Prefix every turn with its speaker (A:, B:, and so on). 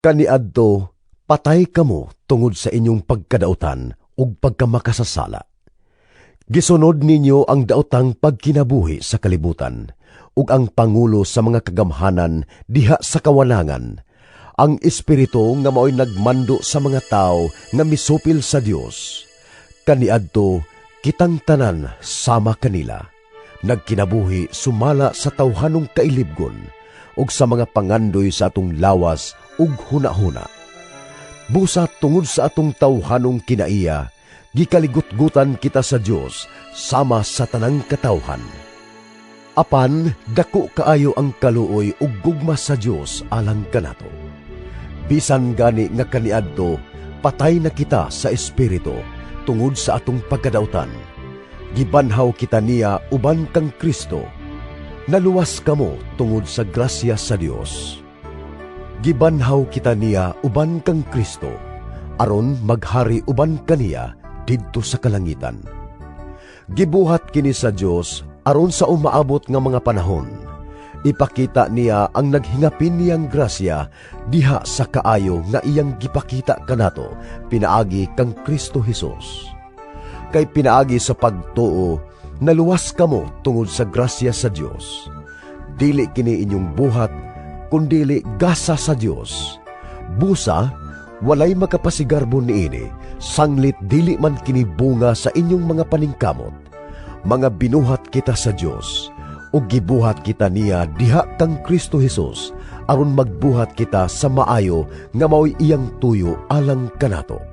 A: Kaniadto patay kamo tungod sa inyong pagkadautan ug pagkamakasasala. Gisunod ninyo ang daotang pagkinabuhi sa kalibutan ug ang pangulo sa mga kagamhanan diha sa kawanangan, ang espiritu nga maoy nagmando sa mga tawo nga misupil sa Dios. Kaniadto kitang tanan sama kanila nagkinabuhi sumala sa tawhanong kailibgon ug sa mga pangandoy sa atong lawas ug hunahuna. Busa tungod sa atong tawhanong kinaiya, gikaligutgutan kita sa Dios sama sa tanang katawhan. Apan dako kaayo ang kaluoy ug gugma sa Dios alang kanato. Bisan gani nga kaniadto patay na kita sa espiritu tungod sa atong pagkadautan, gibanhaw kita niya uban kang Kristo. Naluwas kamo tungod sa grasya sa Dios. Gibanhaw kita niya uban kang Kristo aron maghari uban kaniya didto sa kalangitan. Gibuhat kini sa Dios aron sa umaabot nga mga panahon ipakita niya ang naghingapin niyang grasya diha sa kaayo nga iyang gipakita kanato pinaagi kang Kristo Hesus. Kay pinaagi sa pagtuo naluwas kamo tungod sa grasya sa Dios. Dili kini inyong buhat, kundili gasa sa Dios. Busa walay makapasigarbo niini, sanglit dili man kini bunga sa inyong mga paningkamot. Mga binuhat kita sa Dios, ug gibuhat kita niya diha kang Kristo Hesus aron magbuhat kita sa maayo nga maoy iyang tuyo alang kanato.